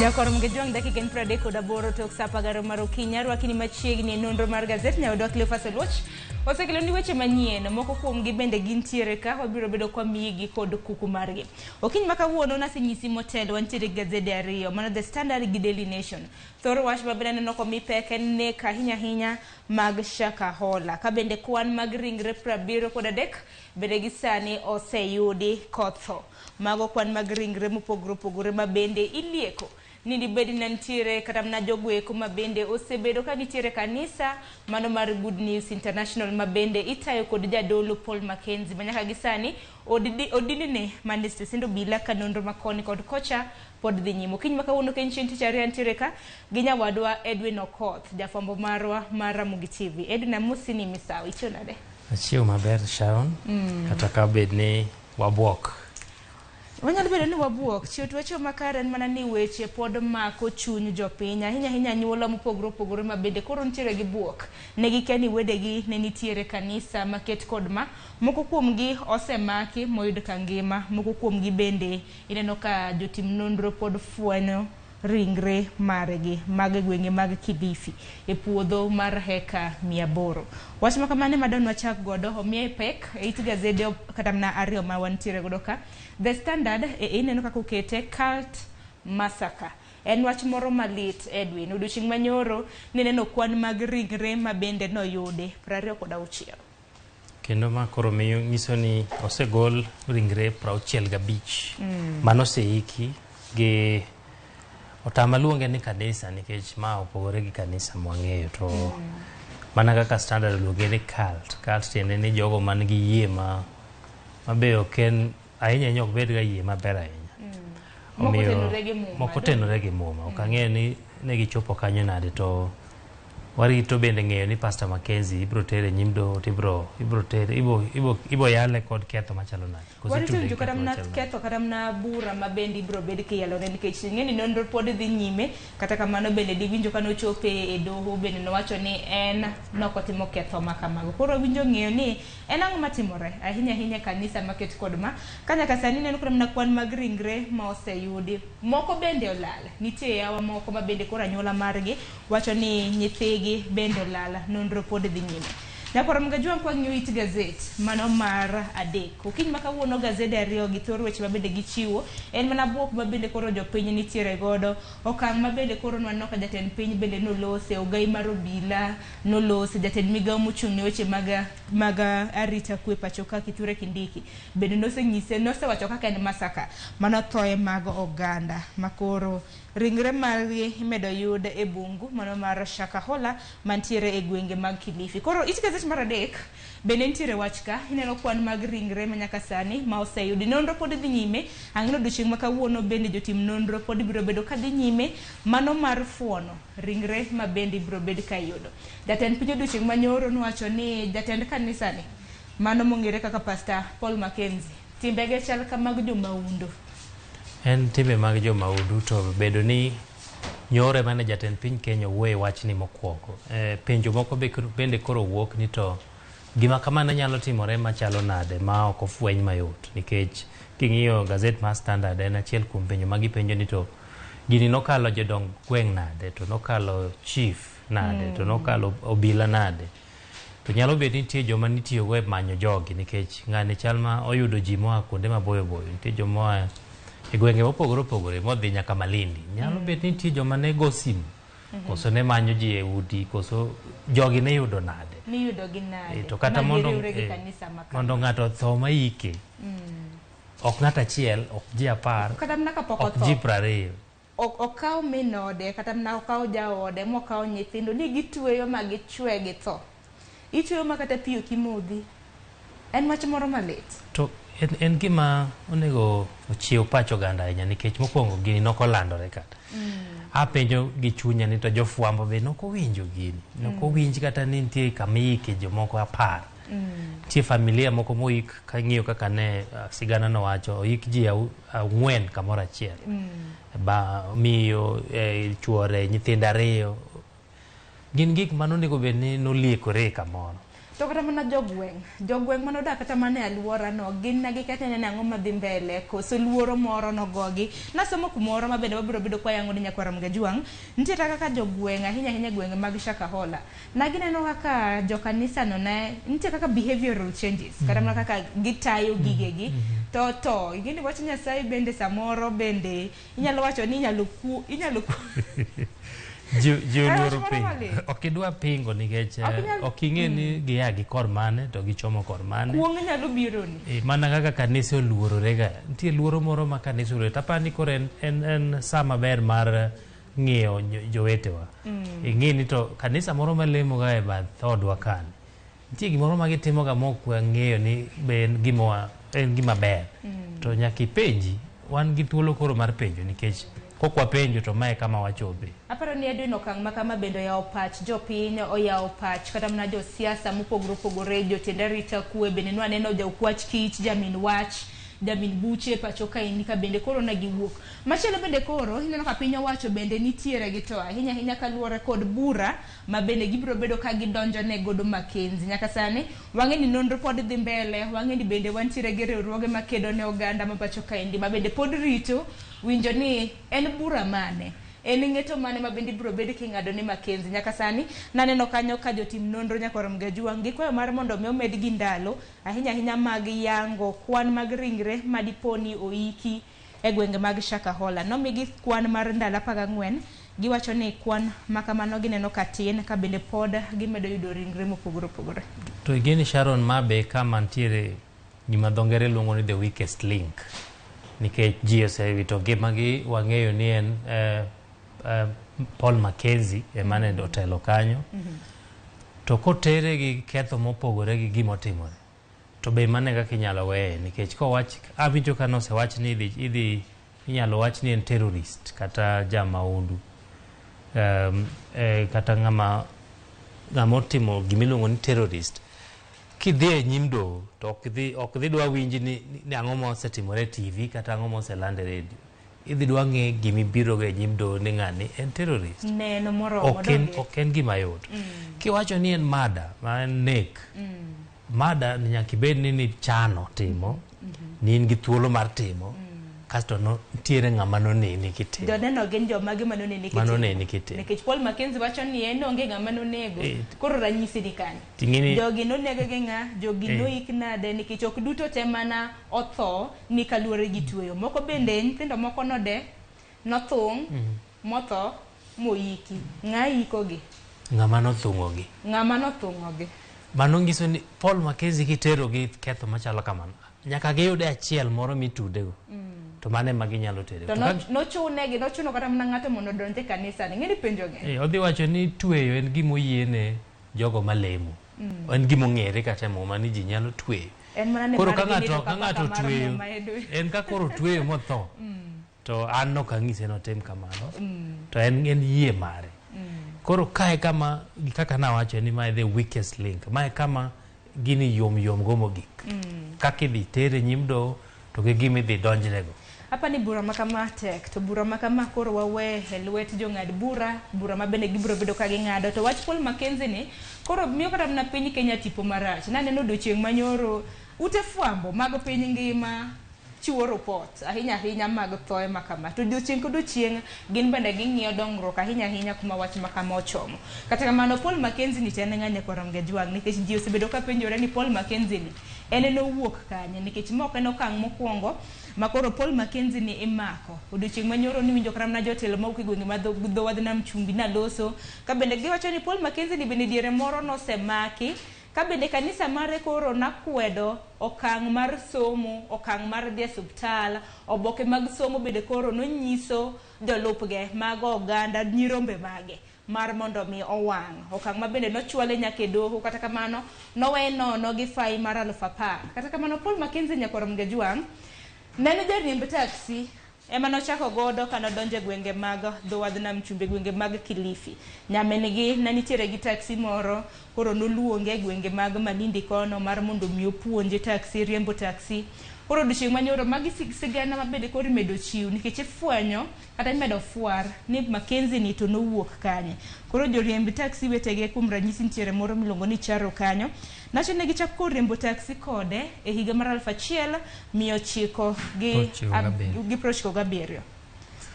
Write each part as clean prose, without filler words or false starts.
Nyakwar Mgejwang' dakika en 38 tok sa 12 mar okinyi. Arwakini machiegni e nonro mar gazet nyawadwa Cleophas Oluoch osekeloni weche manyien. Moko kuomgi bende gintiere ka, wabiro bedo kwa miyigi kod kuku margi. Okinyi ma kawuono nasenyisi motelo wantiere gi gazede ariyo, mano The Standard gi Daily Nation. Thor wach ma bende aneno komi pek en nek ahinya ahinya mag Shakahola. Ka bende kwan mag ringre 73 bende gi sani oseyudi kotho. Mago kwan mag ringre mopogore opogore ma bende ilieko ni dibed ni nitiere kata mana jogo eko ma bende osebedo ka nitiere kanisa mano mar Good News International ma bende itayo kod jadolo Paul Mackenzie ma nyaka gi sani odinne man e stesend obila ka nonro ma koni kod kocha pod dhi nyime. Okinyi ma kawuono ka en chieng' tich ariyo antiere ka gi nyawadwa Edwin Okoth, jafwambo marwa mar Ramogi TV. Edwin, amosi ni misawa, ichiew nade? Achiew maber Sharon, kata ka bed ni wabuok. Wanyalo bedo ni wabuok, chiew to wachiew makare en mana ni weche pod mako chuny jopiny, ahinya ahinya anyuola mopogore opogore ma bende koro nitiere gi buok. Ne gikia ni wedegi ne nitiere kanisa maket kod ma, moko kuomgi osemaki moyud ka ngima, moko kuomgi bende ineno ka jotim nonro pod fwenyo ringre margi mag gwenge mag Kilifi e puodho mar heka 800. Wach ma kamano ema dang' wachak godo, omiye pek e it gazede kata mana ariyo ma wantiere godo ka. The Standard e ineno kaka okete cult massacre. En wach moro malit Edwin. Odiochieng' manyoro nineno kwan mag ringre ma bende noyudi 26. Kendo ma koro miyo nyiso ni osegol ringre 65 manoseiki gi otama luonge ni kanisa nikech ma opogore gi kanisa mwang'eyo to mana kaka Standard oluonge ni cult. Cult tiende ni jogo man gi yie ma mabe ok en ahinya ahinya ok bed ga yie maber ahinya. Moko otenore gi Muma, Moko otenore gi Muma. Ok ang'eyo ni ne gichopo kanyo nade to warito bende ng'eyo ni Pastor Mackenzie ibiro tere nyim doho to ibiro ibiro tere ibiro ibiro ibiro yale kod ketho machalo nade. Koso Warito itude winjo gi kata ketho mana machalo nade. ketho kata mana bura ma bende ibiro bed kiyalone nikech ing'e ni nonro pod dhi nyime kata kamano bende diwinjo ka nochope e doho bende nowacho ni en nokotimo ketho ma kamago. Koro winjo ng'eyo ni en ang'o matimore ahinya ahinya e kanisa maket kod ma ka nyaka sani ineno kata mana kwan mag ringre ma oseyudi moko bende olal. Nitie yawa moko ma bende koro anyuola margi wacho ni nyithigi bende olal, nonro pod dhi nyime. Nyakwar Mgajwang' kwang'iyo it gazet mano mar adek. Okinyi ma kawuono gazede ariyo gi thor weche ma bende gichiwo en mana buok ma bende koro jopiny nitiere godo. Okang' ma bende koro nwaneno ka jatend piny bende nolose, ogai mar obila nolose, jatend migao mochung' ne weche mag mag arita kwe pacho ka Kithure Kindiki bende nosenyise nosewacho kaka en masaka mano thoe mag oganda makoro ringre margi imedo yud e bungu mano mar Shakahola mantiere e gwenge mag Kilifi. Koro it gazet mar adek bende nitiere wach ka ineno kwan mag ringre ma nyaka sani ma oseyudi. Nonro pod dhi nyime, ang'e odiochieng' ma kawuono bende jotim nonro pod biro bedo ka dhi nyime mano mar fuono ringre ma bende ibiro bed ka iyudo. Jatend piny odiochieng' manyoro nowacho ni jatend kanisani mano mong'ere kaka Pastor Paul Mackenzie timbege chal ka mag jomaundo. En timbe mag jomaundo to bedo ni nyoro ema ne jatend piny Kenya owuoye wachni mokwongo. Penjo moko bende koro wuok ni to gima kamano nyalo timore machalo nade ma ok ofweny mayot nikech king'iyo gazet mar Standard en achiel kuom penjo ma gipenjo ni to gini nokalo jodong gweng' nade to nokalo chief nade to nokalo obila nade. To nyalo bet ni nitie joma nitiyogo e manyo jogi nikech ng'ani chal ma oyudo ji moa kuonde maboyo boyo. Nitie joma oa e gwenge mopogore opogore modhi nyaka Malindi. Nyalo bet ni nitie joma ne go simu koso ne manyo ji e udi koso jogi ne yudo nade. Niyudo gi nade? To kata Ma mondo giriwre gi kanisa ma kama. mondo ng'ato otho maike ok ng'at achiel, ok ji 10, Kata mana kapok ok otho. ji 20. Okaw min ode kata mana okaw jaode mokaw nyithindo ni gitweyo ma gichwe gi tho. Itweyo ma kata pi ok imodhi. En wach moro malit. To en gima onego ochiew pach oganda ahinya nikech mokwongo gini nokolandore kata. Apenjo gi chunya ni to jofwambo be nokowinjo gini. Nokowinj kata ni nitie kama iike jomoko 10. Nitie familia moko moik kang'iyo kaka ne sigana nowacho oik ji 4 kamoro achiel. Ba miyo, chuore, nyithindo 2. Gin gik mane onego bed ni noliekore kamoro. To kata mana jogweng', jogweng' manodak kata mana e alworano, gin na gikete ni ang'o madhi mbele, koso luoro moro nogogi. Nasomo kumoro ma bende wabiro bedo kwayango ni nyakwar Ramogi Ajwang', nitie kaka jogweng' ahinya ahinya gwenge mag Shakahola. Na gineno kaka jokanisa no ne nitie kaka behavioral changes, kata mana kaka gitayo gigegi. To ing'eni wach Nyasaye bende samoro bende inyalo wacho ni inyalo ku Ji Eh, oluoro wach moro pingo. malit. Ok idwa pingo nikech Ok inyal- ok ing'e ni gia gi kor mane to gichomo kor mane. Kuong' nyalo bironi. Mana kaka kanise oluorore ga. Nitie luoro moro ma kanise oluorore. Taparo ni koro en sa maber mar ng'iyo jowetewa. Ing'e ni to kanisa moro malemo ga e bath odwa kani. Nitie gimoro ma gitimo ga mok wang'eyo ni be en gima ber. To nyaka ipenji. Wan gi thuolo koro mar penjo nikech kok wapenjo to mae kama wachope. Aparo ni Edwin okang' ma kama bende oyawo pach jopiny, oyawo pach kata mana josiasa mopogore opogore, jotend arita kwe bende nwaneno jaokwach kich, jamin wach, jamin buche pacho kaendi ka bende koro ne giwuok. Machielo bende koro ineno ka piny owacho bende nitiere gi to ahinya ahinya kaluwore kod bura ma bende gibiro bedo ka gidonjo ne godo Mackenzie. Nyaka sani wang'e ni nonro pod dhi mbele, wang'e ni bende wantiere gi riwruoge makedo ne oganda ma pacho kaendi ma bende pod rito winjo ni en bura mane, en ng'eto mane ma bende ibiro bed king'ado ne Mackenzie. Nyaka sani naneno kanyo ka jotim nonro nyaka Ramogi Ajwang' gi kwayo mar mondo mi omedgi ndalo ahinya ahinya mag yango kwan mag ringre madipo ni oiki e gwenge mag Shakahola. Nomigi kwan mar ndalo 14, giwacho ni kwan makamano gineno ka tin ka bende pod gimedo yudo ringre mopogore opogore. To igeni Sharon, ma be kama nitiere gima dho ngere luongo ni the weakest link. Nikech ji osewito ngimagi, wang'eyo ni en Paul Mackenzie ema ne otelo kanyo. To kotere gi ketho mopogore gi gima otimore, to be mano e kaka inyalo weye nikech kowach awinjo ka nosewach ni idhi inyalo wach ni en terrorist kata jamahundu kata ng'ama otimo gimiluongo ni terrorist kidhi e nyim doho to ok dhi dwa winji ni ang'o mosetimore e TV kata ang'o moseland e redio. Idhi dwa ng'e gimibirogo e nyim doho ni ng'ani en terrorist. Neno moromo donge? Ok en gima yot. Kiwacho ni en murder, ma en nek. Murder ni nyaka ibed ni nichano timo, ni in gi thuolo mar timo, kasto no nitiere ng'ama noneni kitimo. Joneno gin jomage manoneni kitimo? Manoneni kitimo. Nikech Paul Mackenzie wacho ni en onge ng'ama nonego. Koro ranyisi ni kanye? Ting'eni Jogi noneg gi ng'a? Jogi noik nade? Nikech ok duto te mana otho ni kaluwore gi tweyo. Moko bende nyithindo moko node, nothung', motho, moiki. Ng'a ikogi? Ng'ama nothung'ogi. Ng'ama nothung'ogi. Mano nyiso ni Paul Mackenzie kitero gi ketho machalo kamano, nyaka giyude achiel moro mitudego. To mano ema ginyalo tere. To nochune gi, nochuno kata mana ng'ato mondo odonj e kanisa ni. Ng'eni penjo ng'eny. Odhi wacho ni tweyo en gima oyiene jogo malemo. En gima ong'ere kata e muma ni ji nyalo tweyo. En mana ni Koro mar ka gi ng'ato nito ka kaka ng'ato mar tweyo, muma Edwin. en ka koro tweyo motho. To an nok ang'ise notim kamano. To en yie mare. Koro kae kama kaka nawacho ni mae the weakest link. Mae kama gini yom yom go mogik. Kaka idhi tere nyim doho to gi gima idhi donjnego. Apa ni bura makama tek, to bura makama koro wawe e lwet jong'ad bura, bura ma bende gibiro bedo ka ging'ado. To wach Paul Mackenzie ni, koro miyo kata mana piny Kenya tipo marach. Naneno odiochieng' manyoro, ute fwambo mag piny ngima chiwo report ahinya ahinya mag thoe makama. To odiochieng' ka odiochieng' gin bende ging'iyo dongruok ahinya ahinya kuma wach makama ochomo. Kata kamano Paul Mackenzie ni to en ng'a nyakwar Ramogi Ajwang' nikech ji osebedo ka penjore ni Paul Mackenzie ni en nowuok kanye nikech ma ok en okang' mokwongo ma koro Paul Mackenzie ni imako. Odiochieng' manyoro niwinjo kata mana jotelo mawuok e gwenge ma dho wadh nam chumbi naloso ka bende giwacho ni Paul Mackenzie ni bende diere moro nosemaki ka bende kanisa mare koro nakwedo okang' mar somo, okang' mar dhi e osiptal, oboke mag somo bende koro nonyiso jolupge mag oganda nyirombe mage mar mondo mi owang'. Okang' ma bende nochwale nyaka e doho, kata kamano nowe nono gi fai mar 10,000. Kata kamano Paul Mackenzie nyakwar Ramogi Ajwang' ne en jariemb taxi ema nochako godo kanodonjo e gwenge mag dho wadh nam chumbi, gwenge mag Kilifi. Nyamin gi ne nitiere gi taxi moro, koro noluonge e gwenge mag Malindi kono mar mondo mi opuonje taxi, riembo taxi. Koro odiochieng' manyoro magi sigana ma bende koro imedo chiw nikech ifwenyo kata imedo fwar ni Mackenzie ni to nowuok kanye. Koro joriemb taxi wetege kuom ranyisi nitiere moro miluongo ni Charo kanyo. Nacho ne gichako riembo taxi kode e higa mar 1997.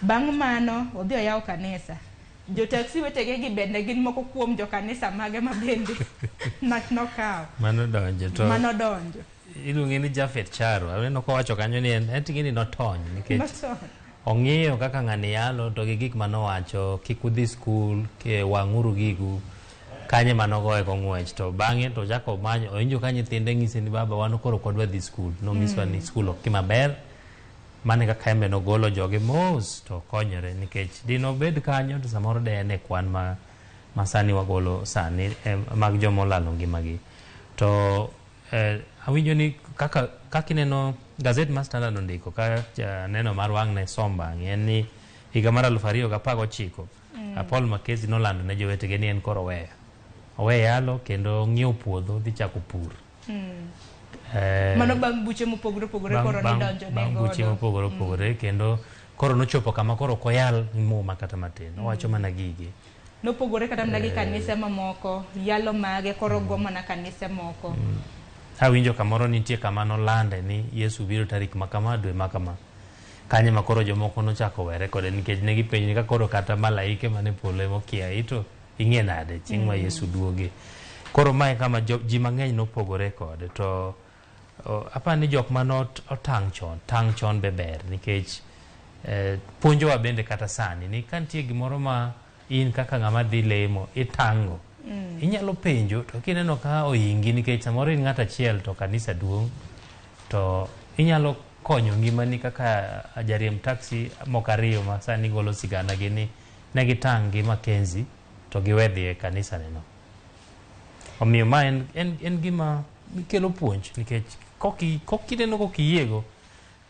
Bang' mano odhi oyawo kanisa. Jo taxi wetege gi bende gin moko kuom jo kanisa mage ma bende nokawo. Mano donjo to. Mano donjo. Iluonge ni Jafet Charo. Aneno kowacho kanyo ni en ting'eni notony nikech ong'iyo kaka ng'ani yalo to gi gik manowacho, kik udhi skul, wang'uru gigu, kanye manogoye go ng'wech. To bang'e to ochako omanyo, owinjo ka nyithinde ng'ise ni baba wan koro ok wadwa dhi skul. Nonyiswa ni skul ok gima ber. Mano e kaka en be nogolo joge mos to okonyore nikech dinobed kanyo to samoro de en e kwan ma sani wagolo sani mag joma olalo ngimagi. To awinjo ni kaka ineno gazet mar Standard ondiko ka neno mar wang' ne som bang'e en ni higa mar 2019 Paul Mackenzie nolando ne jowetege ni en koro oweyo. Oweyo yalo kendo ng'iewo puodho dhi chako pur. Mano bang' buche mopogore opogore koro nidonjo ne bang' buche mopogore opogore kendo koro nochopo kama koro ok oyal muma kata matin. Owacho mana gige. Nopogore kata mana gi kanise mamoko, yalo mage koro go mana kanise moko. Awinjo kamoro nitie kama nolande ni Yesu biro tarik ma kama dwe ma kama. Kanye ma koro jomoko nochako were kode nikech ne gipenjo ni ka koro kata malaike mane polo ema okia to ing'e nade chieng' ma Yesu duoge. Koro mae kama ji mang'eny nopogore kode to aparo ni jok mane otang' chon, tang' chon be ber nikech puonjowa bende kata sani ni ka nitie gimoro ma in kaka ng'ama dhi lemo itango. Inyalo penjo to kineno ka ohingi nikech samoro in ng'at achiel to kanisa duong' to inyalo konyo ngimani kaka jariemb taxi moko ariyo ma sani golo sigana gi ni ne gitang' gi Mackenzie to giwe dhi e kanisa neno. Omiyo ma en gima kelo puonj nikech kokineno kokiyiego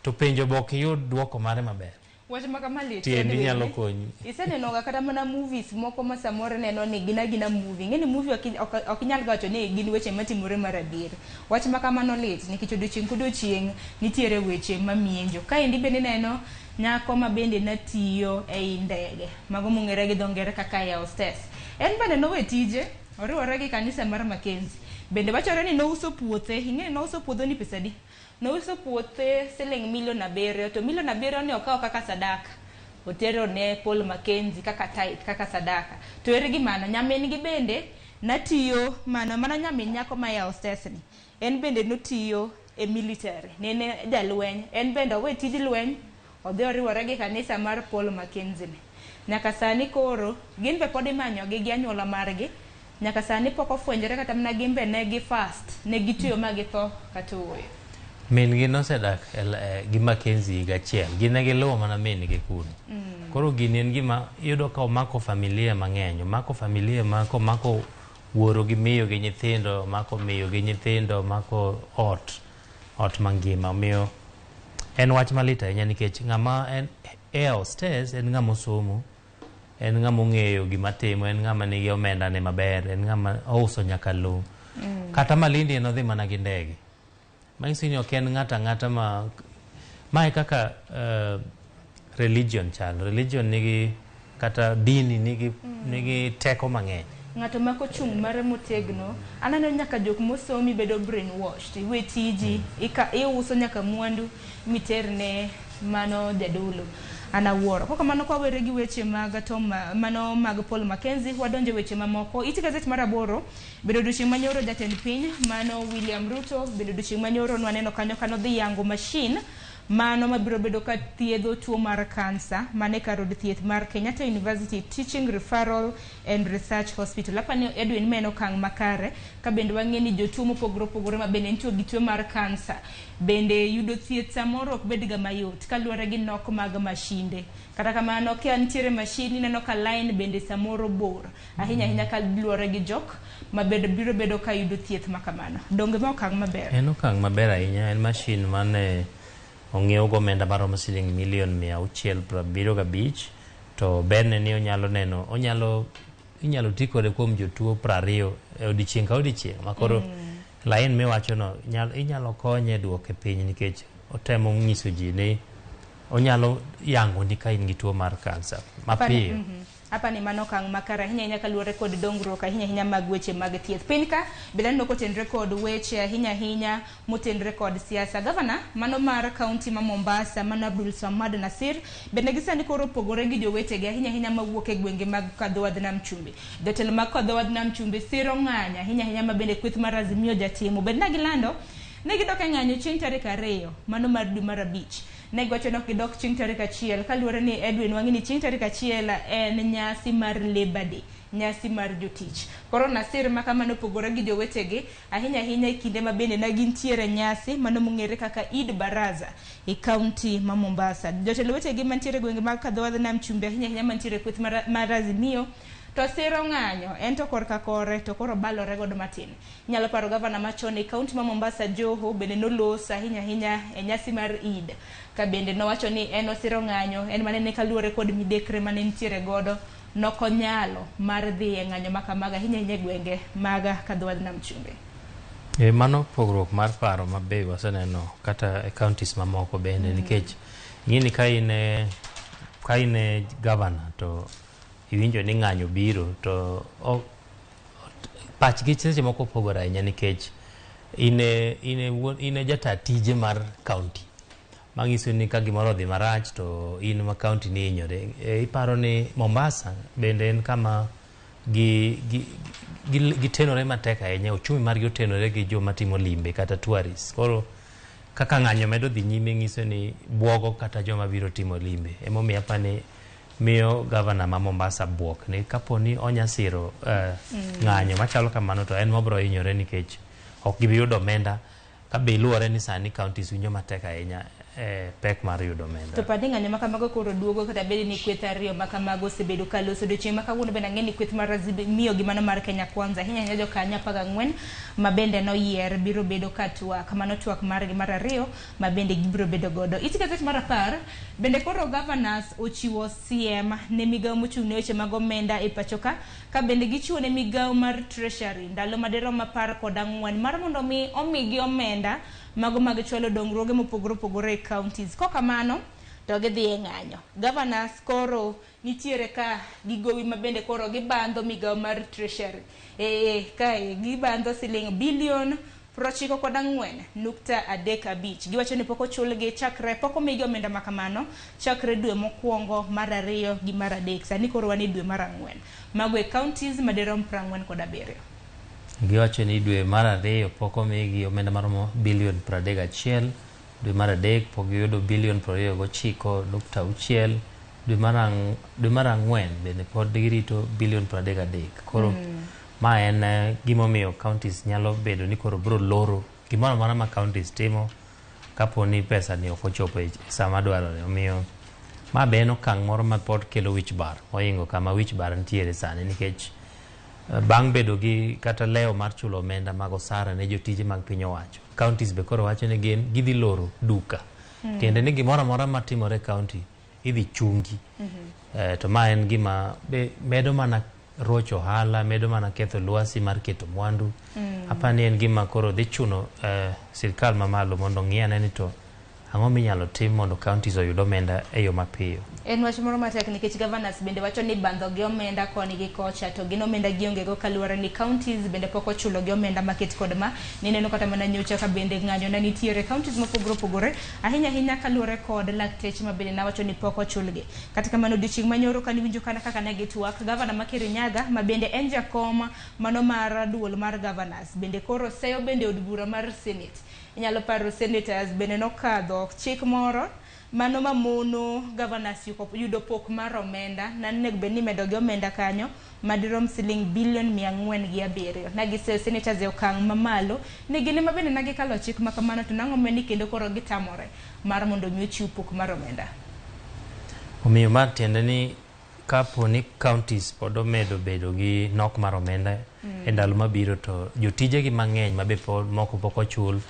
to penjo be ok iyud duoko mare maber. Wach ma kama lit. Tiendi nyalo konyi. Isenenoga kata mana movies moko ma samoro neno ni gin agina movie. Ing'e ni movie ok inyal wacho ni gin weche matimore mar adier. Wach ma kamano lit nikech odiochieng' kodiochieng' nitiere weche mamienjo. Kaendi bende neno nyako ma bende natiyo ei ndege. Mago mong'ere gi dho ngere kaka air hostess. En bende nowe tije, oriwore gi kanisa mar Mackenzie. Bende wachore ni nouso puothe. Ing'e ni nouso puodho ni pesa adi? Nouso puothe siling milion 7 to milion 7 ni okawo kaka sadaka. Otero ne Paul Mackenzie kaka tithe, kaka sadaka. To ere gi mano, nyamin gi bende natiyo mano mana nyamin nyako ma air hostess ni. En bende notiyo e military, nene jalweny. En bende owe tij lweny, odhi oriwore gi kanisa mar Paul Mackenzie ni. Nyaka sani koro gin be pod imanyogi gi anyuola margi. Nyaka sani pok ofwenyore kata mana gin be ne gi fast, ne gitiyo ma githo kata ooyo. Min gi nosedak gi Mackenzie higa achiel. Gin ne giluwo mana min gi kuno. Koro gini en gima iyudo ka omako familia mang'eny. Omako familia ma komako wuoro gi miyo gi nyithindo, omako miyo gi nyithindo, omako ot mangima. Omiyo en wach malit ahinya nikech ng'ama en air hostess en ng'ama osomo, en ng'ama ong'eyo gima timo, en ng'ama nigi omenda ne maber, en ng'ama ouso nyaka lowo. Kata Malindi en odhi mana gi ndege. Manyiso ni ok en ng'ato ang'ata ma mae kaka religion chal. Religion nigi kata dini nigi teko mang'eny. Ng'ato mako chung' mare motegno, aneno nyaka jok mosomi bedo brainwashed. Iwe tiji, iuso nyaka mwandu miterne mano jadolo. An awuoro. Kok kamano kwa were gi weche mag Tom, mano mag Paul Mackenzie, wadonjo weche mamoko. Iti gazet mar 8, bedo odiochieng' manyoro jatend piny, mano William Ruto, bedo odiochieng' manyoro nwaneno kanyo kano dhi yango machine mano mabiro bedo ka thiedho tuo mar kansa mane kar od thieth mar Kenyatta University Teaching Referral and Research Hospital. Apani Edwin ma en okang' makare ka bende wang'e ni jotuo mopogore opogore ma bende nitie gi tuo mar kansa bende yudo thieth samoro ok bed ga mayot kaluwore gi nok mag mashinde. Kata kamano ka nitiere mashin ineno ka line bende samoro bor ahinya ahinya kaluwore gi jok ma biro bedo ka yudo thieth ma kamano. Donge ma okang' maber? En okang' maber ahinya. En mashin mane ong'iew go omenda maromo siling milion 675 to berne ni onyalo neno, inyalo ti kode kuom jotuo 20 e odiochieng' ka odiochieng' ma koro line miwachono inyalo konye duoke piny nikech otemo nyiso ji ni onyalo yango ni ka in gi tuo mar kansa mapiyo. Apa ni mano okang' makare ahinya ahinya kaluwore kod dongruok ahinya ahinya mag weche mag thieth. Piny ka bende aneno kotenre kod weche ahinya ahinya motenre kod siasa. Gavana mano mar kaunti ma Mombasa mano Abdul Samad Nasir bende gi sani koro opogore gi jowetegi ahinya ahinya mawuok e gwenge mag Kadhowadh Nam Chumbi. Jotelo mag Kadhowadh Nam Chumbi siro ng'anyo ahinya ahinya ma bende kweth mar Azimio jatimo. Bende na gilando ni gidok e ng'anyo chieng' tarik 2 mano mar dwe mar 5. Ne giwacho ni ok gidok chieng' tarik 1 kaluwore ni Edwin wang'e ni chieng' tarik 1 en nyasi mar Labor Day, nyasi mar jotich. Koro Nasir ma kamano opogore gi jowetegi ahinya ahinya e kinde ma bende ne gintiere nyasi mano mong'ere kaka Eid Baraza e kaunti ma Mombasa. Jotelo wetegi mantiere e gwenge mag Kadhowadh Nam Chumbi ahinya ahinya mantiere e kweth mar Azimio to siro ng'anyo en to korka kore to koro balore godo matin. Inyalo paro gavana machon e kaunti ma Mombasa Joho bende noloso ahinya ahinya e nyasi mar Eid ka bende nowacho ni en osiro ng'anyo en manene kaluwore kod midekre mane nitiere godo nokonyalo mar dhi e ng'anyo ma kamago ahinya ahinya e gwenge mag Kadhowadh Nam Chumbi. Mano pogruok mar paro ma be waseneno kata e counties mamoko bende nikech ing'e ka in governor to iwinjo ni ng'anyo biro to pachgi seche moko opogore ahinya nikech in e jata tije mar county manyiso ni ka gimoro odhi marach to in ma county ni hinyore. Iparo ni Mombasa bende en kama gitenore matek ahinya, uchumi margi otenore gi joma timo limbe kata tourists. Koro kaka ng'anyo medo dhi nyime nyiso ni buogo kata joma biro timo limbe. Emomiyo apani miyo gavana ma Mombasa buok ni kapo ni onya siro ng'anyo machalo kamano to en mobro hinyore nikech ok gibi yudo omenda ka be luwore ni sani counties winjo matek ahinya pek mar yudo omenda. To padi ng'anyo ma kamago koro duogo kata bed ni kweth ariyo ma kamago osebedo ka loso. Odiochieng' ma kawuono bende ang'e ni kweth mar Azimio gi mano mar Kenya Kwanza ahinya ahinya jokanyo 14 ma bende noyier biro bedo ka twak mano twak margi mar 2 ma bende gibiro bedo godo. It gazet mar 10 bende koro governors ochiwo siem ne migawo mochung' ne weche mag omenda e pacho ka ka bende gichiwo ne migawo mar Treasury ndalo madirom 14 mar mondo mi omigi omenda mago mag chwalo dongruoge mopogore opogore e counties. Kokamano to gidhi e ng'anyo. Governors koro nitiere ka gigowi ma bende koro gibandho migawo mar Treasury. Kae gibandho siling bilion 94.35. Giwacho ni pok ochulgi chakre pok omigi omenda ma kamano chakre dwe mokwongo mar 2 gi mar 3. Sani koro wan e dwe mar 4. Mago e counties madirom 47. Giwacho ni dwe mar 2 pok omigi omenda maromo bilion 31, dwe mar 3 pok giyudo bilion 29.6, dwe mar 4 bende pod girito bilion 33. Koro ma en gimomiyo counties nyalo bedo ni koro biro loro gimoro amora ma counties timo kapo ni pesa ni ok ochopo e sama dwarore. Omiyo ma be en okang' moro ma pod kelo wich bar mohingo kama wich bar nitiere sani nikech bang' bedo gi kata leo mar chulo omenda mag osara ne jotije mag piny owacho, counties be koro wacho ni gin gidhi loro duka. Tiende ni gimoro amora matimore e county idhi chungi. To ma en gima be medo mana rocho ohala, medo mana ketho lwasi mar keto mwandu. Apani en gima koro dhi chuno sirikal mamalo mondo ong'i ane ni to ang'o minyalo tim mondo counties oyud omenda e yo mapiyo. En wach moro matek nikech governors bende wacho ni bandho gi omenda koni gi kocha to gin omenda gionge go kaluwore ni counties bende pok ochulo gi omenda maket kod ma nineno kata mana nyocha ka bende ng'anyo ne nitiere counties mopogore opogore ahinya ahinya kaluwore kod lakteche ma bende nawacho ni pok ochulgi. Kata kamano odiochieng' manyoro kane iwinjo kana kaka ne gitwak gavana ma Kirinyaga ma bende en jakom mano mar duol mar governors bende koro seyo bende od bura mar Senate. Inyalo paro senators bende nokadho chik moro mano mamono governors yudo pok mar omenda nanego bed ni imedo gi omenda kanyo madirom siling bilion 407. Nagiseyo senators e okang' mamalo ni gin ema bende nagikalo chik ma kamano to nang'o ni kendo koro gitamore mar mondo mi ochiw pok mar omenda. Omiyo ma tiende ni kapo ni counties pod omedo bedo gi nok mar omenda e ndalo mabiro to jotijegi mang'eny ma be pod moko pok ochul,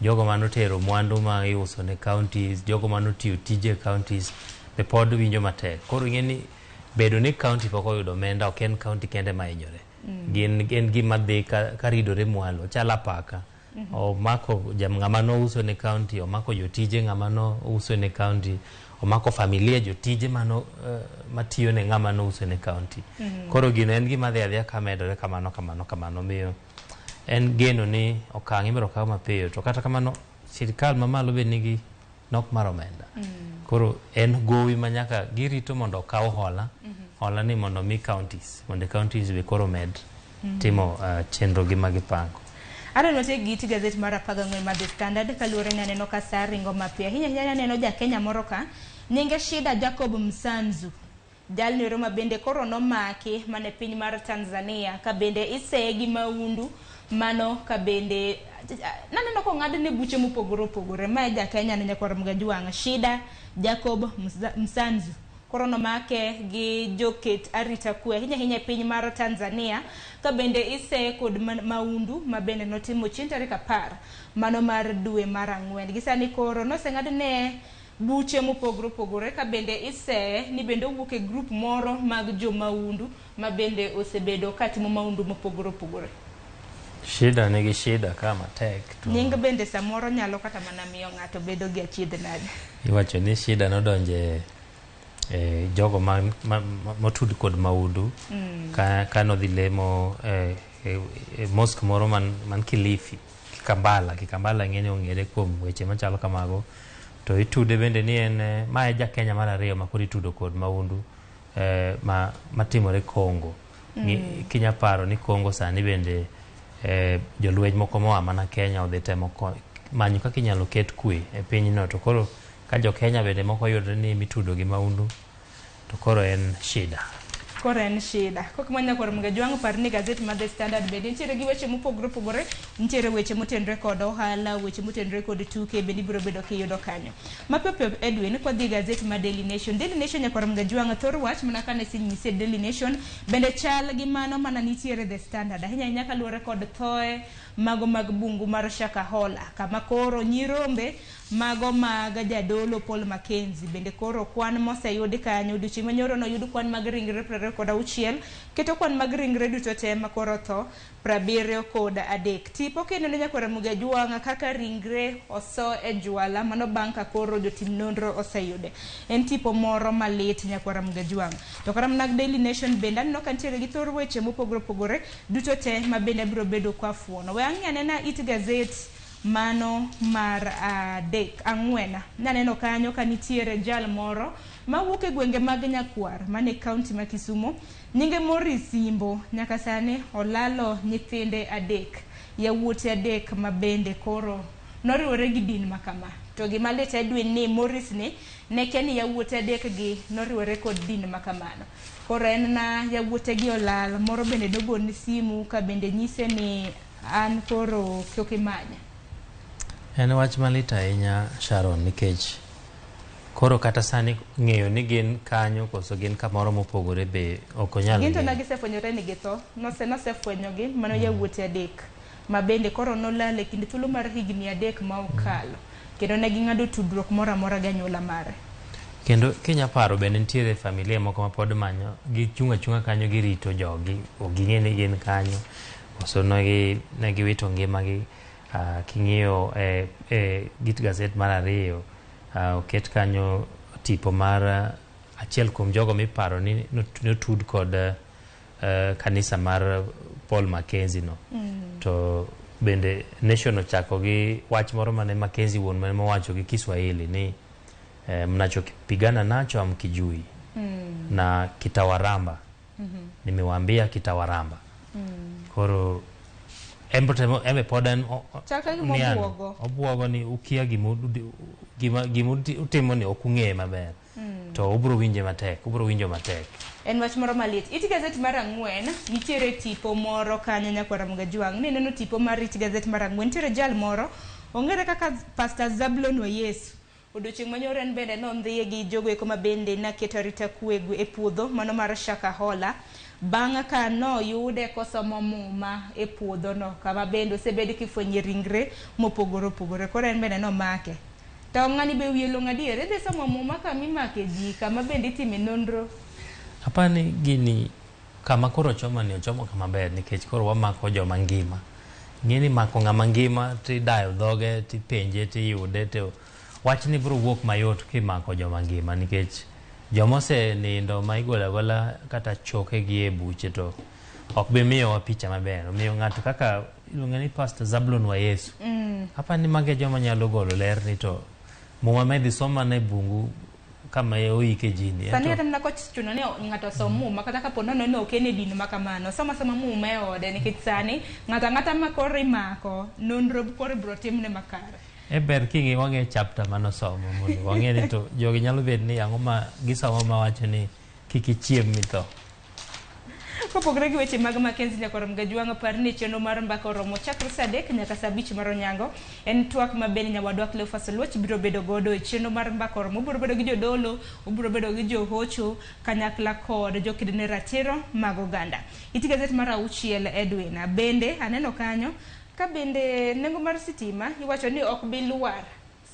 jogo manotero mwandu ma iuso ne counties, jogo manotiyo tije e counties be pod winjo matek. Koro ing'e ni bedo ni county pok oyudo omenda ok en county kende ma hinyore. Gin en gima dhi ka ridore mwalo, chalo apaka. Omako ng'ama nouso ne county, omako jotije ng'ama nouso ne county, omako familia jotije mano matiyo ne ng'ama nouso ne county. Koro gino en gima dhi adhiya kamedore kamano kamano kamano. Omiyo en geno ni okang' ibiro kaw mapiyo, to kata kamano sirikal mamalo be nigi nok mar omenda. Koro en gowi ma nyaka girito mondo okaw hola, hola ni mondo mi counties, mondo counties be koro med timo chenro gi magipango. Aaron, watiek gi it gazet mar 14 mar The Standard kaluwore ni aneno ka sa ringo mapiyo ahinya ahinya. Aneno ja Kenya moro ka nyinge Shida Jacob Msanzu, jalno ero ma bende koro nomaki mana e piny mar Tanzania ka bende iseye gi maundu mano ka bende naneno kong'adne buche mopogore opogore. Ma e ja Kenya ni nyakwar Mgajwang', Shida Jacob Msanzu koro nomake gi joket arita kwe ahinya ahinya e piny mar Tanzania ka bende iseye kod maundu ma bende notimo chieng' tarik 10 mano mar dwe mar 4. Gi sani koro noseng'adne buche mopogore opogore ka bende iseye ni bende owuok e grup moro mag jo maundu ma bende osebedo katimo maundu mopogore opogore. Shida nigi shida ka matek to Nying bende samoro nyalo kata mana miyo ng'ato bedo gi achiedh nade. Iwacho ni Shida nodonje e jogo ma motud kod maundu ka nodhi lemo e mosque moro man Kilifi, Kikambala. Kikambala ng'eni ong'ere kuom weche machalo kamago. To itude bende ni en ma e ja Kenya mar ariyo ma koro itudo kod maundu matimore Congo. Kinya paro ni Congo sani bende jolweny moko moa mana Kenya odhi temo manyo kaka inyalo ket kwe e pinyno, to koro ka jo Kenya bende moko yudre ni mitudo gi maundu, to koro en shida. Koro en shida. Kok manya kor Mgajwang', par ni gazet mar The Standard bende nitiere gi weche mopogore opogore, nitiere weche motenore kod ohala, weche motenore kod tuke bende ibiro bedo kiyudo kanyo. Mapiyo piyo Edwin, kwadhi e gazet mar Daily Nation. Daily Nation, nyakwar Mgajwang', thor wach mana kane sinyisi e Daily Nation bende chal gi mano mana nitiere The Standard. Ahinya ahinya kaluwore kod thoe mago mag bungu mar Shakahola, kama koro nyirombe mago mag jadolo Paul Mackenzie bende koro kwan moseyudi kanyo odiochieng' manyoro noyud kwan mag ringre 26, keto kwan mag ringre duto te makoro tho 73. Tipo kendo ne nyakwar Ramogi Ajwang' kaka ringre oso e jwala mano bang' ka koro jotim nonro oseyude. En tipo moro malit, nyakwar Ramogi Ajwang'. To kata mana Daily Nation bende aneno ka nitiere gi thor weche mopogore opogore duto te ma bende abiro bedo kafuono. We ang'i anena it gazet mano mar adek ang'wen. Naneno kanyo ka nitiere jal moro mawuok e gwenge mag Nyakwar mane kaunti ma Kisumo, nyinge Morris Simbo. Nyaka sani olalo nyithinde 3, yawuote 3 ma bende koro noriwore gi din ma kama. To gima lit Edwin ni Morris ni ne kia ni yawuote 3 gi noriwore kod din ma kamano. Koro en na yawuote gi olal, moro bende nogone simu ka bende nyise ni an koro kok imanya. En wach malit ahinya, Sharon, nikech koro kata sani ng'eyo ni gin kanyo koso gin kamoro mopogore be ok onyal Gin to ng'eyo. ne gisefwenyore ni githo. Nosefwenyogi mano yawuote 3 ma bende koro nolal e kind thuolo mar higni 3 ma okalo. Kendo ne ging'ado tudruok moro amora gi anyuola mare. Kendo kinya paro bende nitiere familia moko ma pod manyo, gichung' achung'a kanyo girito jogi, ok ging'e ni gin kanyo koso ne giwito ngimagi. King'iyo e git gazet mar 2, oket kanyo tipo mar achiel kuom jogo miparo ni notud kod kanisa mar Paul Mackenzie no. To bende Nation ochako gi wach moro mane Mackenzie wuon mane mowacho gi Kiswahili ni mnachokipigana nacho hamkijui na kitawaramba. Nimewaambia kitawaramba. Koro embe pod en Chal ka gima obuogo. Obuogo ni ukia gima utimo ni ok ung'eye maber. To ubiro winje matek, ubiro winjo matek. En wach moro malit. It gazet mar 4 nitiere tipo moro kanyo nyakwar Ramogi Ajwang'. Ni neno tipo mar it gazet mar 4, nitiere jal moro ong'ere kaka Pastor Zablon wa Yesu. Odiochieng' manyoro en bende nondhiye gi jogo eko ma bende naketo arita kwe e puodho mano mar Shakahola. Bang' ka noyude kosomo muma e puodho no, kama bende osebed kifwenye ringre mopogore opogore. Koro en bende nomake. To ng'ani be wiye long'o adier, idhi somo muma kama imake ji, kama bende itime nonro. Apani gini kama koro ochomo ni ochomo kama ber, nikech koro wamako joma ngima. Ng'e ni mako ng'ama ngima tidayo dhoge tipenje tiyude to wachni biro wuok mayot kimako joma ngima nikech joma osenindo ma igolo agola kata chokegi e buche to ok bi miyowa picha maber. Omiyo ng'ato kaka iluonge ni Pastor Zablon wa Yesu. Apani ni magi e joma nyalo golo ler ni to muma ma idhi som mana e bungu kama oike ji ni. Sani kata mana kochuno ni ng'ato osom muma kata kapo nono ni ok en e din ma kamano, osom asoma muma e ode nikech sani ng'ato ang'ata ma koro imako nonro koro ibiro timne makare. E ber king'i wang'e chapter manosomo mondo wang'e ni to jogi nyalo bet ni ang'o ma gisomo mawacho ni kik ichiem mitho. Kopogore gi weche mag Mackenzie Nyakwar Mgajwang', par ni chenro mar mbaka oromo chakre saa 3 nyaka saa 5 mar onyango. En twak ma bende nyawadwa Cleophas Oluoch biro bedo godo e chenro mar mbaka oromo. Obiro bedo gi jodolo, obiro bedo gi johocho kanyakla kod joked ne ratiro mag oganda. It gazet mar 6 Edwin. Bende aneno kanyo ka bende nengo mar sitima iwacho ni ok bi lwar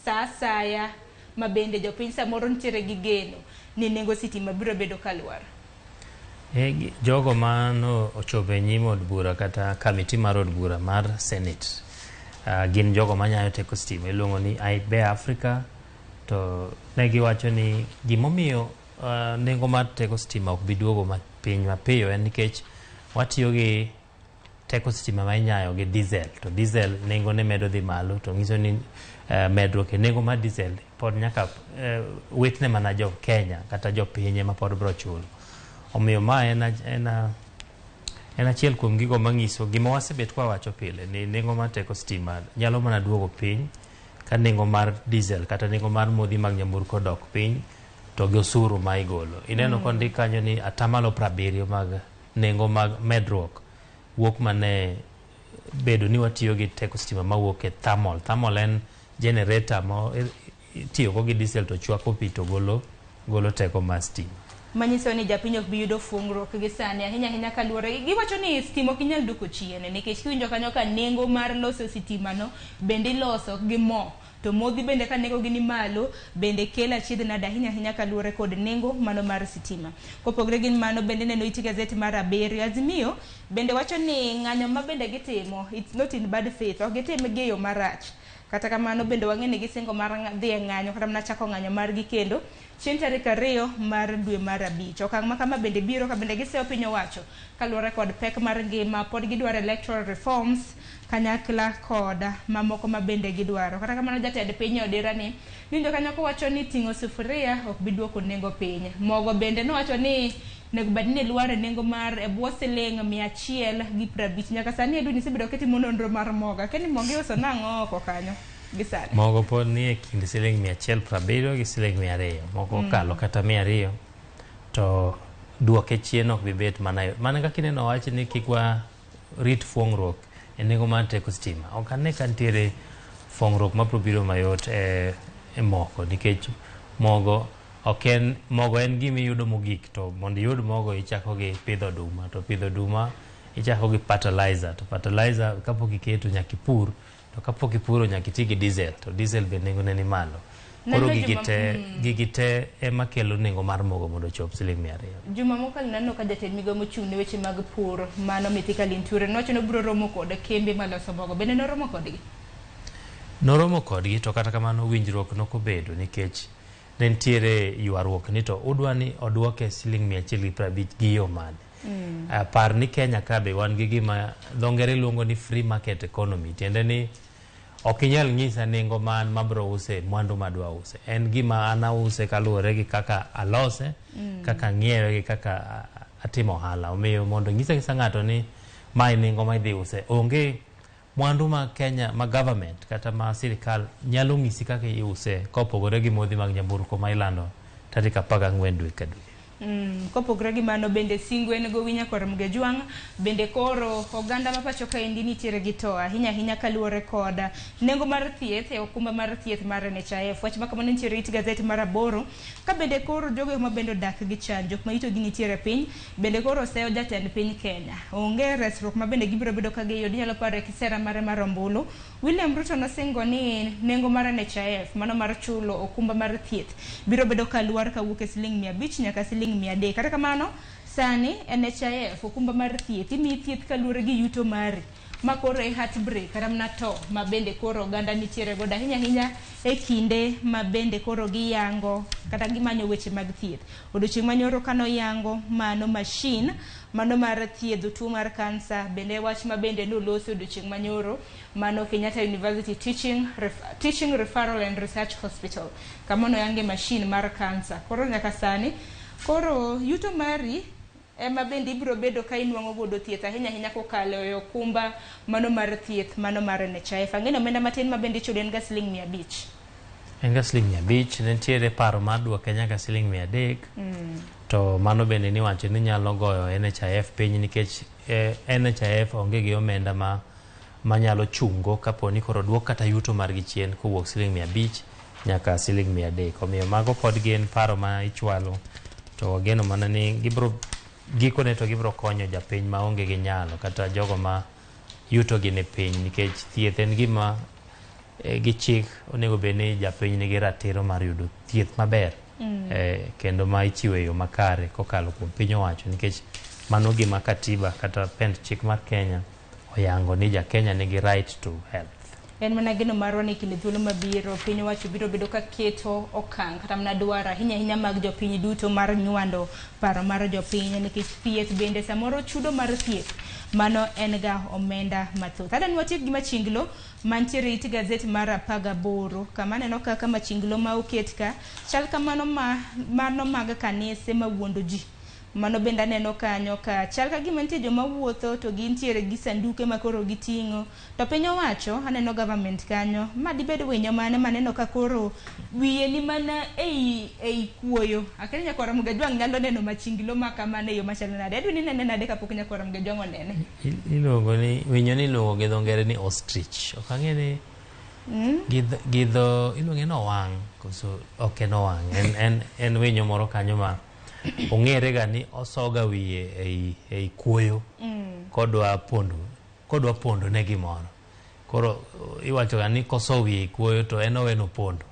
saa asaya ma bende jopiny samoro nitiere gi geno ni nengo sitima biro bedo ka lwar. Jogo mano ochopo e nyim od bura kata kamiti mar od bura mar Senate gin jogo manyayo teko stima iluongo ni IBEA Africa to ne giwacho ni gimomiyo nengo mar teko stima ok bi duogo piny mapiyo en nikech watiyo gi teko stima ma inyayo gi diesel to diesel nengo ne medo dhi malo to nyiso ni medruok e nengo mar diesel pod nyaka witne mana jo Kenya kata jopiny ema pod biro chulo. Omiyo ma en achiel kuom gigo manyiso gima wasebet kwa wacho pile ni nengo mar teko stima nyalo mana duogo piny ka nengo mar diesel kata nengo mar modhi mag nyamburko odok piny to gi osuru ma igolo. Ineno kondik kanyo ni atamalo 70 mag nengo mag medruok wuok mane bedo ni watiyo gi teko stima mawuok e thermal. Thermal en generator ma itiyogo gi diesel to chwako pi to golo teko mar stima. Manyiso ni japiny ok bi yudo fuongruok gi sani ahinya ahinya kaluwore giwacho ni stima ok inyal duoko chien nikech kiwinjo kanyo ka nengo mar loso sitima no bende iloso gi mo to modhi bende ka nengo gi ni malo bende kelo achiedh nade ahinya ahinya kaluwore kod nengo mano mar sitima. Kopogore gi mano bende neno it gazet mar 7 Azimio bende wacho ni ng'anyo ma bende gitimo it's not in bad faith, ok gitim gi e yo marach. Kata kamano bende wang'e ni gisingo mar dhi e ng'anyo kata mana chako ng'anyo margi kendo chieng' tarik 2 mar dwe mar 5. Okang' ma kama bende biro ka bende giseyo piny owacho kaluwore kod pek mar ngima, pod gidwaro electoral reforms kanyakla kod mamoko ma bende gidwaro. Kata kamano jatend piny Odira ni winjo kanyo kowacho ni ting'o sufuria ok bi duoko nengo piny. Mogo bende nowacho ni onego bed ni lwar e nengo mar e bwo siling 150. Nyaka sani Edwin isebedo kitimo nonro mar mogo. Akia ni mogo iuso nang'o oko kanyo gi sani? Mogo pod ni e kind siling 170 gi siling 200. Moko okalo kata 200 to duoke chien ok bi bet mana mana kaka ineno wach ni kik wa rit fuong'ruok e nengo mar teko stima. Ok ane ka nitiere fuong'ruok mabiro biro mayot e mogo nikech mogo ok en mogo en gima iyudo mogik to mondo iyud mogo ichako gi pidho oduma to pidho oduma ichako gi fertilizer to fertilizer kapok iketo nyaka ipur to kapok ipuro nyaka iti gi diesel to diesel be nengone ni malo. Koro gigi te ema kelo nengo mar mogo mondo ochop siling 200. Juma mokalo naneno ka jatend migawo mochung' ne weche mag pur mano Mithika Linturi nowacho ni obiro romo kod kembe maloso mogo. Bende noromo kodgi? Noromo kodgi to kata kamano winjruok nokobedo nikech ne nitiere ywaruok ni to udwa ni oduoke siling 150 gi yo mane. Par ni Kenya ka be wan gi gima dho ngere luongo ni free market economy, tiende ni ok inyal nyisa nengo ma an mabro use mwandu madwa use. En gima an ause kaluwore gi kaka alose, kaka ang'iewe gi kaka atimo ohala. Omiyo mondo nyisa nyisa ng'ato ni mae nengo ma idhi use, onge mwandu ma Kenya ma government kata ma sirikal nyalo ng'isi kaka iuse kopogore gi modhi mag nyamburko ma ilando tarik 14 dwe ka dwe. Kopogore gi mano bende singo en gowi Nyakwar Mgejwang' bende koro oganda ma pacho kaendi nitiere gi to ahinya ahinya kaluwore kod nengo mar thieth e okumba mar thieth mar NHIF. Wach ma kamano nitiere it gazet mar 8 ka bende koro jogo ma bende odak gi chan jok ma yutogi nitiere piny bende koro oseyo jatend piny Kenya. Onge resruok ma bende gibiro bedo ka giyudo. Inyalo paro e kisera mare mar ombulu William Ruto nosingo ni nengo mar NHIF mano mar chulo okumba mar thieth biro bedo ka lwar kawuok e siling 500 nyaka siling 300. Kata kamano sani NHIF okumba mar thieth imiyi thieth kaluwore gi yuto mari. Ma koro e heartbreak kata mana to ma bende koro oganda nitiere godo ahinya ahinya e kinde ma bende koro giyango kata gimanyo weche mag thieth. Odiochieng' manyoro kanoyango mano machine mano mar thiedho tuo mar kansa, bende wach ma bende nolosi odiochieng' manyoro mano Kenyatta University Teaching Referral and Research Hospital, kama noyange machine mar kansa. Koro nyaka sani koro yuto mari ema bende ibiro bedo ka inwang'o godo thieth ahinya ahinya kokalo e okumba mano mar thieth mano mar NHIF. Ang'e ni omenda matin ma bende ichulo en ga siling 500. En ga siling 500. Ne nitiere paro mar duoke nyaka siling 300, to mano bende niwacho ni nyalo goyo NHIF piny nikech NHIF onge gi omenda ma manyalo chungo kapo ni koro duok kata yuto margi chien kowuok siling 500 nyaka siling 300. Omiyo mago pod gin paro ma ichwalo, to wageno mana ni gibro gikone to gibro konyo japiny maonge gi nyalo kata jogo ma yuto gi ni piny, nikech thieth en gima gi chik onego bed ni japiny nigi ratiro mar yudo thieth maber kendo ma ichiwo e yo makare kokalo kuom piny owacho, nikech mano gima katiba kata pend chik mar Kenya oyango ni ja Kenya nigi right to health. En mana geno marwa ni kinde thuolo mabiro piny owacho biro bedo ka keto okang' kata mana dwaro ahinya ahinya mag jopiny duto mar nywando paro mar jopiny, nikech thieth bende samoro chudo mar thieth mano en ga omenda mathoth. Adwa ni watiek gi machinglo mantiere it gazet mar 18, kama aneno kaka machinglo ma oket ka chal kamano ma mano mag kanise mawuondo ji. Mano bende aneno kanyo ka chal ka gima nitie joma wuotho to gintiere gi sanduke ma koro giting'o, to piny owacho aneno government kanyo ma dibed winyo mane maneno ka koro wiye ni mana ei kuoyo. Akia ni nyakwar Ramogi Ajwang' nyalo neno machinglo ma kamano e yo machalo nade. Adwa ni inene nade kapok nyakwar Ramogi Ajwang' onene. Iluongo ni winyo ni iluongo gi dho ngere ni ostrich. Ok ang'e ni gi dho iluonge ni owang' koso ok en owang'. En winyo moro kanyo ma ong'ere ga ni osoga wiye ei kuoyo kodwa pondo ne gimoro. Koro iwacho ga ni koso wiye ei kuoyo to en owe nopondo.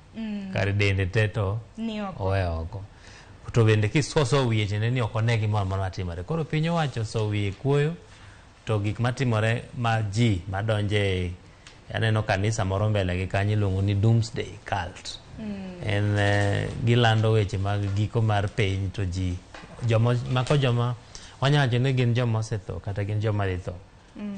Kar dende te to ni oko. Owe oko. To bende kisoso wiye tiende ni ok one gimoro amora matimore. Koro piny owacho oso wiye kuoyo to gik matimore ma ji madonje aneno kanisa moro mbele gi kanyo iluongo ni Doomsday Cult. En gilando weche mag giko mar piny, to ji joma mako joma wanyalo wacho ni gin joma osetho kata gin joma dhi tho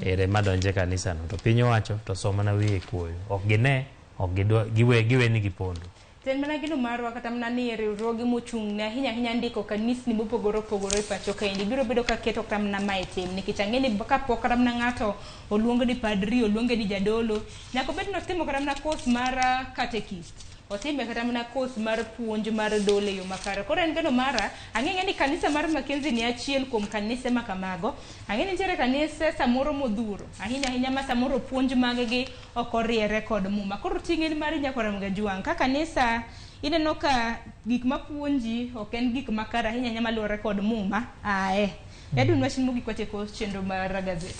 ere madonje kanisa no, to piny owacho to so mana wiye kuoyo, ok gine, ok gidwa giwe ni gipondo. To en mana geno marwa kata mana ni riwruoge mochung' ne ahinya ahinya ndiko kanisni mopogore opogore e pacho kaendi biro bedo ka keto kata mana mae tim, nikech ang'e ni kapok kata mana ng'ato oluong ni padri, oluonge ni jadolo, nyaka obed ni otimo kata mana course mar catechist, otime kata mana course mar puonj mar dolo e yo makare. Koro en geno mara ang'e ni kanisa mar Mackenzie ni achiel kuom kanise ma kamago. Ang'e ni nitiere kanise samoro modhuro ahinya ahinya ma samoro puonj mag gi ok oriere kod muma. Koro ting' en mari nyakwar Ramogi Ajwang', ka kanisa ineno ka gik mapuonji ok en gik makare ahinya ahinya maluwore kod muma ae. Edwin, wach mogik watieko chenro mar gazet.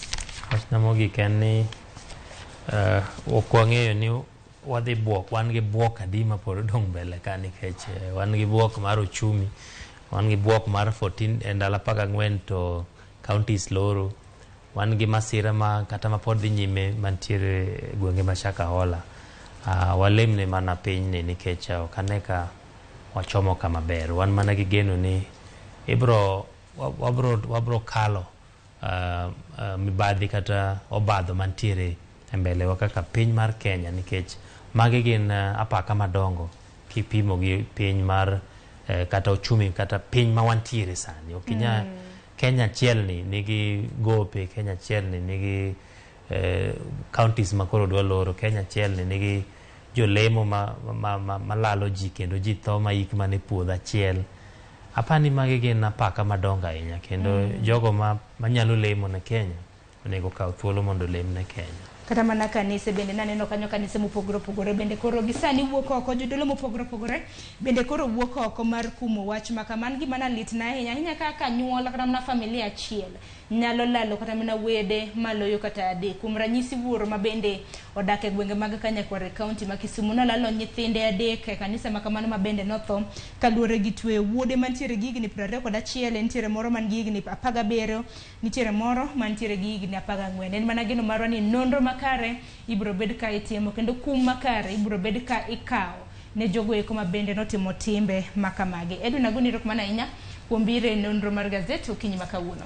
Wachna mogik en ni ok wang'eyo ni wadhi buok, wan gi buok adi ma pod odong' mbele ka, nikech wan gi buok mar uchumi, wan gi buok mar 14 e ndalo 14 to counties loro, wan gi masira ma kata ma pod dhi nyime mantiere e gwenge ma Shakahola. Walemne mana pinyni nikech ok ane ka wachomo kama ber. Wan mana gi geno ni ibro wabro kalo mibadhi kata obadho mantiere e mbele wa kaka piny mar Kenya, nikech magi gin apaka madongo kipimo gi piny mar kata uchumi kata piny ma wantiere sani. Ok inyal Kenya achiel ni nigi gope, Kenya achiel ni nigi counties ma koro dwa loro, Kenya achiel ni nigi jolemo ma lalo ji kendo ji tho ma yik mana e puodho achiel. Apani magi gin apaka madongo ahinya kendo jogo ma manyalo lemo ne Kenya onego kaw thuolo mondo olem ne Kenya. Kata mana kanise bende naneno kanyo, kanise mopogore opogore bende koro gisani wuok oko, jodolo mopogore opogore bende koro wuok oko mar kumo wach ma kama. An gima nalitna ahinya ahinya kaka anyuola kata mana familia achiel. nyalo lalo kata mana wede maloyo kata adek. Kuom ranyisi wuoro ma bende odak e gwenge mag Kanyakwar e kaunti ma Kisumu nolalo nyithinde adek e kanisa ma kamano ma bende notho kaluwore gi tweyo wuode mantiere gi higni 21, nitiere moro man gi higni 17, nitiere moro mantiere gi higni 14. En mana geno marwa ni nonro makare ibiro bed ka itimo kendo kum makare ibiro bed ka ikawo ne jogo eko ma bende notimo timbe ma kamagi. Edwin Aguni, erokamano ahinya kuom biro e nonro mar gazet okinyi ma kawuono.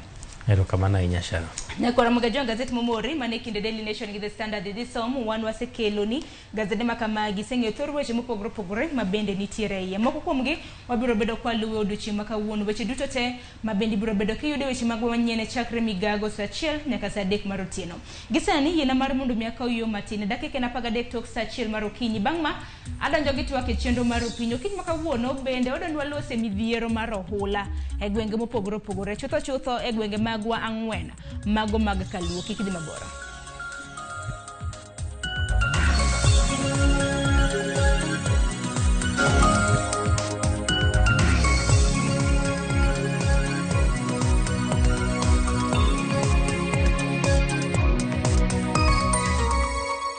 Erokamano ahinya Sharon. Nyakwara Mugajo, gazet momori mane kinde Daily Nation gi The Standard dhi som wan wasekeloni gazede ma kamagi iseng'eyo thor weche mopogore opogore ma bende nitiere e iye. Moko kuomgi wabiro bedo kwaluwo e odiochieng' ma kawuono. Weche duto te ma bende ibiro bedo kiyudo e weche magwa manyien chakre migago saa achiel nyaka saa adek mar otieno. Gi sani yiena mar mondo mi akaw yo matin dakika en 13 tok saa achiel mar okinyi. Bang' ma adonjo gi twak e chenro mar opinyi. Okinyi ma kawuono bende wadwa lose midhiero mar ohula e gwenge mopogore opogore chutho chutho e gwenge magwa ang'wen mago mag Kaluo. Kik idhi mabor.